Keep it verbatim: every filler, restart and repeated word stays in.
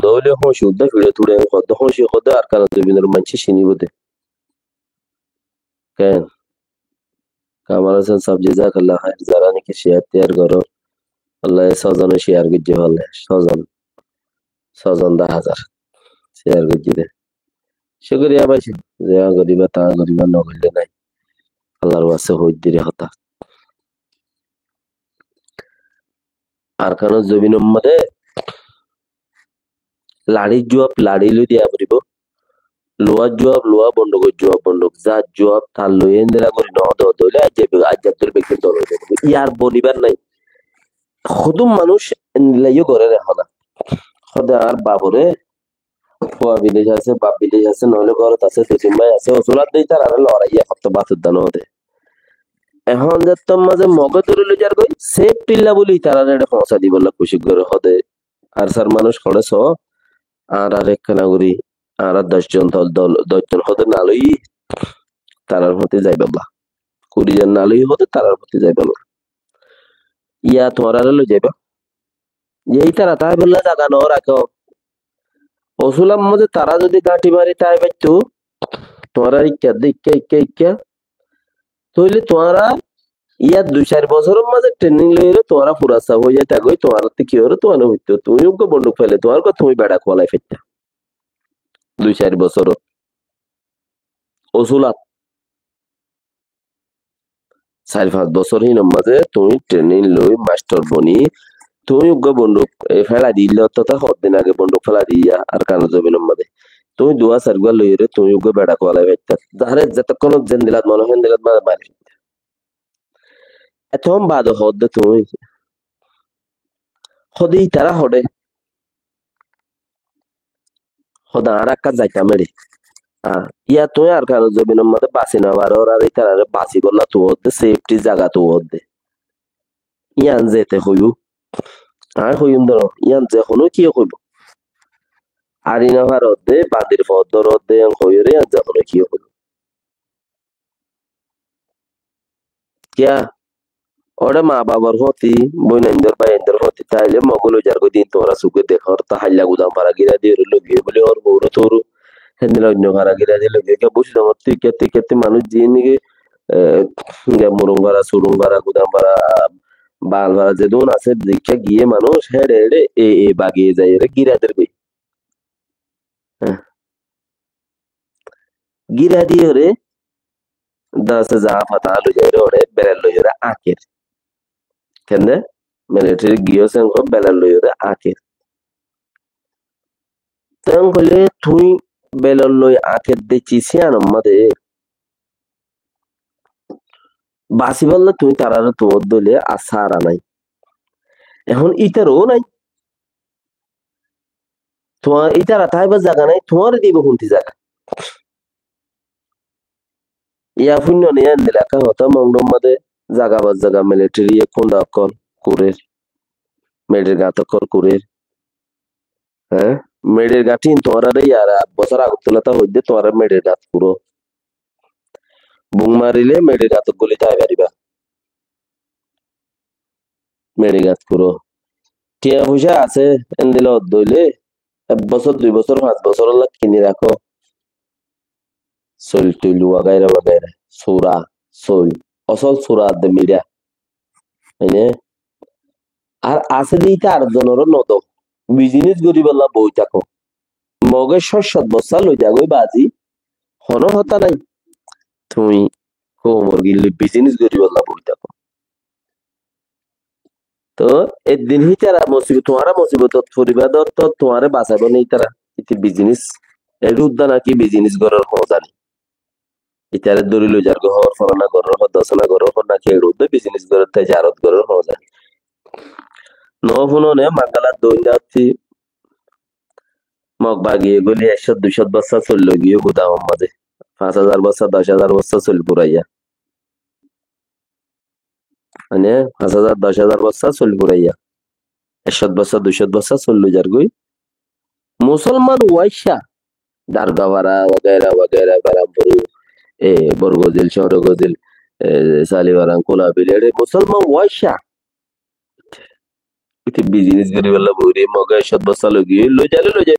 Dóile hóñci uddá fiçe tuçe, hoddé hóñci hoddé Arkanor zobinor maincé ciníbo de. Ken? Kamal Hosen sáb, jazakallah khair. Zará niki share tiyar gorór, Allah ye só zone share goijjé fálle, só zon, só zon dá házar share goijjé de. Cúkuriya bái, ze goríba, taa goríba, no goille nai. Allar waste hoóidde re hotá. Arkanor zobinor mazé laçir juab laçi loi diya foribó, luwar juab luwa, bondukor juab bonduk, zar juab tar loi, endilla gorí no de, dóile aijja be-, aijja dóri beggún dol ói zaibo. Yar bonibar nai. Hodún manúic endilla yó gorér ehón. Hóde añár babore fua bidesh asé, baf bidesh asé, noóile górot asé, dui tin bái asé, osulat de ítarare loraiyé, hottó bát udda no de. Ehón zettót mazé Mogé dóri loi zargói, sefthilla buli ítarare ére foóñsai dibolla kucíc goré, hóde. Ar sar manúic hoçé só, añárar ekkena gorí, añárar doc zon dol, dol, doc zon hóde na loi, tarar fúañti zaibolla. Kuri zon na loi hóde, tarar fúañti zaibolla. Yá tuáñrare loi zaiba. Yá ítara táibolla zaga no raké. Osulat mazé tará zodi gáñthi mari tái faittó, tuáñrar ikká de ikká, ikká, ikká, tóile tuáñra yá dui sair bosóror mazé training loiyóre tuáñra fura saf ói zai tákoi, tuáñrattú ki óre, tuáñra hoittó, tuñí uggúa bonduk fele, tuáñr uggúa tuñí beça kualai faittá. Dui sair bosórot. Osulat. Sair fañs bosór hínor mazé tuñí training loi, mastor boni, tuñí uggúa bonduk, e, félai diyé, ottó hoddin age bonduk félai diyé, Arkanor zobinor mazé. Tuñí duwa sair gúa loiyóre tuñí uggúa beça kualai faittá. Zare zetókkonot zendilat mone hoó, héndilat mari faittá. Etón bade hoódde tuñí. Hóde ítara hoçé. Hóde añára ekká zaitam eçé. Ah, yá tuñí Arkanor zobinor mazé basi no farór, ar ítarare basibolla tuñí hoódde, sefthi zaga tuñí hoódde. Yían zete hoiyó. Añí hoiyúm de no, yían ze honó kiyé hoibó. Ari no faródde, bandir fot dórodde, yían hoiyóre yían ze honó kiyé hoibó. Kiyá? Óre maa babar fóti, bóinaindor, báiyaindor fóti, táile Mogé loi zargói din tuáñra suké dekór, tá háilla Gudam fara gíra diyóre loi giyé bóli, ór bóure tóru, héndilla oinno fara gíra diyóre loi giyé, kiyá bóci zamottú, kiyá, kiyá, kiyá manúic ziyín niki, e, Murung fara, Surung fara, Gudam fara, Bal fara, zedún asé, dekíya giyé manúic, héçe héçe, e, e, bagiyé zaiyóre gíra der goi. Há. Gíra diyóre, dase za fata loi zaiyóre, óre belel loiyóre añker. Kende? Militeri giyó sen hó belel loiyóre añker. Ten hoilé tuñí belel loi añker decís yíanor mazé basibálla tuñí tarare tuwódde óile ar sára nái. Ehón ítaró nái. Tuáñr, ítara táibar zaga nái, tuáñre dibo húnti zaga? Yá fúinno né, endilla ekká hotá, Mongdur mazé zaga bar zaga militeri ye kunda ókkol kurer, meçir gat ókkol kurer. Há? Meçir gat ín tuáñrare yar ek bosór agottú lata hoidde, tuáñra meçir gat kuró. Bum marile meçir gat guli tái faribá. Meçir gat kuró. Tiya foicá asé, endilla ódde óile, ek bosór, dui bosór, fañs bosór olla kini rakó. Soil toil wagaira wagaira. Sura, soil. Osol sura de miçá. Mane, ar asé de íta ar zonoró no do. Bizinis goríbolla boi táko. Mogé cót cót bossá loi zagói bazi, honó hotá nái. Tuñí koumor gilloi bizinis goríbolla boi táko. Toh, eddin hítara musibot, tuáñra musibotot foribá de, toh tuáñre basaibó né ítara? Íte bizinis, eçé uddá naki bizinis gorór hoó zani. Ítare dóri loi zargói hoór, folana gorór hoór, dosana gorór hoór, naki eçé uddá bizinis gorór, tejarot gorór hoó zani. No fúno né, Mangalar doinda ottí Mog bagiyé goli ek cót dui cót bossá soil loi giyé gudamor mazé. Fañs házar bossá, doc házar bossá soil furaiya. Mane, fañs házar, doc házar bossá soil furaiya. Ek cót bossá, dui cót bossá soil loi zargói. Musolman uwaiccá, Dargafara, wagaira, wagaira, Barampur, e, Borgozil, Corogozil, e, Salibaran, Kulabil, eçé Musolman uwaiccá. Íte bizinis goríbolla buri, Mogé ek cót bossá loi giyé, loi zale loi zai,